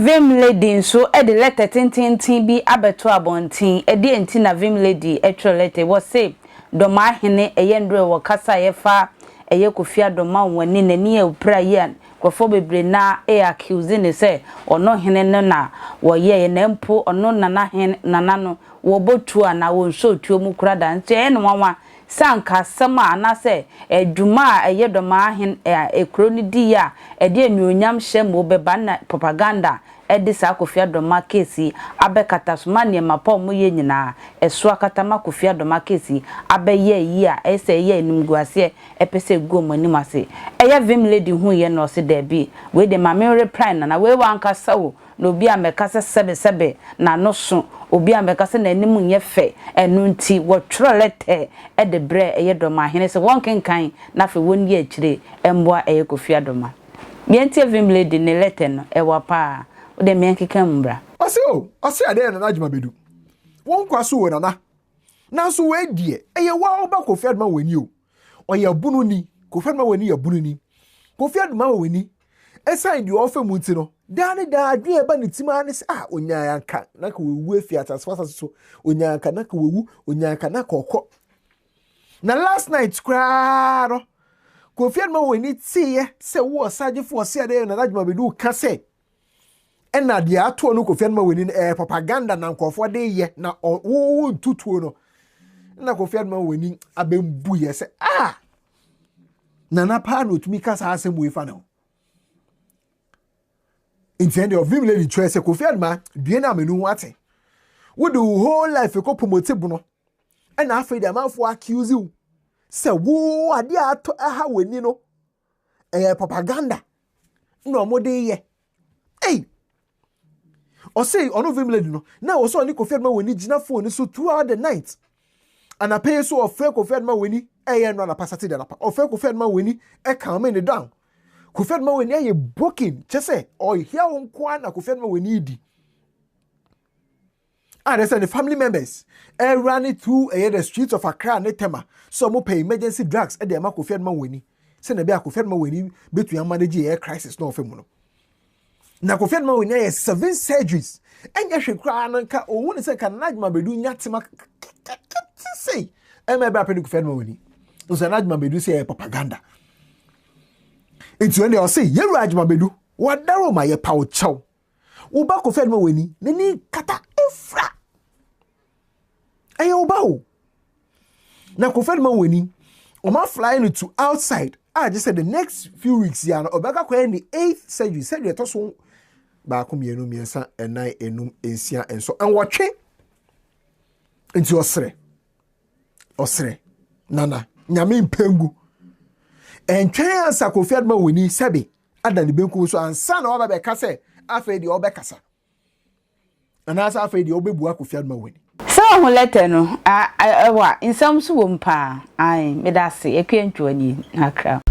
Vim Lady nso de lɛtɛ tententen bi abɛto abɔnten. Ɛdeɛn nti na Vim Lady twerɛ lɛtɛ yi? Wɔse Dɔmahene ɛyɛ mmerɛ wɔ kasa a yɛfa ɛyɛ Kofi Adoma wɔn ani n'ani a ɔpira yi a nkurɔfoɔ bebree no ara accuse no sɛ ɔno hene no na wɔyɛeɛ na mpo ɔno nana hene nana no wɔbɔ tuo anaa wɔnsɔ tuo mu koraa da nti ɛyɛ no nwanwa Sɛ anka asɛm a anaasɛ dwuma a ɛyɛ dɔmaa hen a kuro no diiɛ a ɛde anuonyam hyɛ mu bɛba na propaganda de saa Kofi Adoma case yi abɛkata so ma nneɛma pa a wɔyɛ nyinaa ɛso akata ma Kofi Adoma case yi abɛyɛ ayi a ɛyɛ sɛ ɛyɛ animguaseɛ ɛpɛ sɛ ɛgu wɔn anim ase. Ɛyɛ Vim lady huiɛ na ɔse daabi wei deɛ ma me reply Nana wei wankasa o Na obi ammɛka sɛ sɛbesɛbe n'ano so, obi ammɛka sɛ n'anim nyɛ fɛ, ɛno nti wɔtwerɛ lɛtɛ de brɛɛ ɛyɛ Dɔmahene sɛ wɔnkenkan na afei wɔnni akyire mmoa ɛyɛ Kofi Adoma. Yɛntie Vim Lady ne lɛtɛ no, ɛwa paa. Wo deɛ meɛnkeka mu bra. Ɔse o, ɔse adeɛ yɛ Nana Agyema Badu. Wo nkwa so o Nana. Nanso wei deɛ, ɛyɛ wo a wo ba Kofi Adoma w'ani o. Ɔyɛ bununi. Kofi Adoma w'ani yɛ bununi. Kofi Adoma w'ani Esiane deɛ ɔrefa mu nti no, daa ne daa adwene a ɛba ne tirim ara ne sɛ, ah, onyaa anka na anka wawu afi asase asase so, onyaa anka na anka wawu, onyaa anka na anka ɔkɔ. Na last night koraa no, Kofi Anuma wɔ ani teeɛ sɛ wo ɔsagyefo ɔse adeɛ na n'adwuma bɛdu ka sɛ ɛna deɛ atoɔ no Kofi Anuma wɔ ani no ɛyɛ propaganda na nkurɔfoɔ de yɛ na wo ntutuo no na Kofi Anuma wɔ ani abɛmbuyɛ sɛ ah Nana paa na otumi ka saa asɛm wei fa ne ho. Nti ɛnde ɔvim lady kyerɛ sɛ Kofi Anuma due no amenu ho ate. Wode wo whole life kɔ promote bono. Ɛna afei de amanfoɔ accuse wo sɛ wo adeɛ a atɔ ɛha w'ani no ɛyɛ propaganda na wɔde yɛ. Ei! Ɔse ɔno Vim lady no na ɛwɔ sɛ ɔne Kofi Adoma Wani gyina phone so throughout the night. Anapa yi so ɔfrɛ Kofi Adoma Wani ɛyɛ no anapa Saturday anapa ɔfrɛ Kofi Adoma Wani ɛcalm ne down. Kofi Adoma Wani ayɛ broken kyɛ sɛ ɔhia wo nko ara na Kofi Adoma Wani di. A ne sɛ ne family members ɛwura ne through ɛyɛ the streets of Accra ne Tema sɛ ɔmo pɛ emergency drugs ɛde ama Kofi Adoma Wani sɛ na ɛbɛyɛ a Kofi Adoma Wani betumi amanage ɛyɛ crisis na ɔfɛ mu no. Na Kofi Anoma wɔ yɛ seven surgeries. Ɛnyɛ hwee koraa no nka ohun ne sɛ nka Nana Adwuma Bedu nya tema kete sei. Ɛma ɛbɛ apɛ ne Kofi Anoma wani. Nso Nana Adwuma Bedu sɛ ɛyɛ propaganda. Nti ɔno deɛ ɔse yɛwura Adwuma Bedu wadaro ma yɛ paw kyɛw. Wo ba Kofi Anoma wani n'ani kata efra. Ɛyɛ wo ba o. Na Kofi Anoma wani ɔma fly no to outside a gye sɛ the next few weeks ya no ɔbɛka kɔyɛ ne eighth surgery surgery ɛtɔ so baako mmienu mmiɛnsa ɛnan enum nsia nso nwɔtwe nti ɔsrɛ ɔsrɛ nana nyame mpengu ɛntwɛn ansa Kofi Anoma wani sɛbe ada ne benkum so ansa na waba bɛka sɛ afei deɛ ɔbɛkasa Anaasɛ afei deɛ wobɛbua Kofi Adoma w'ani. Sɛ wahu lɛtɛ no a ɛwɔ a nsɛm nso wɔ mu paa ae meda ase Akua Ntwoa nie Accra.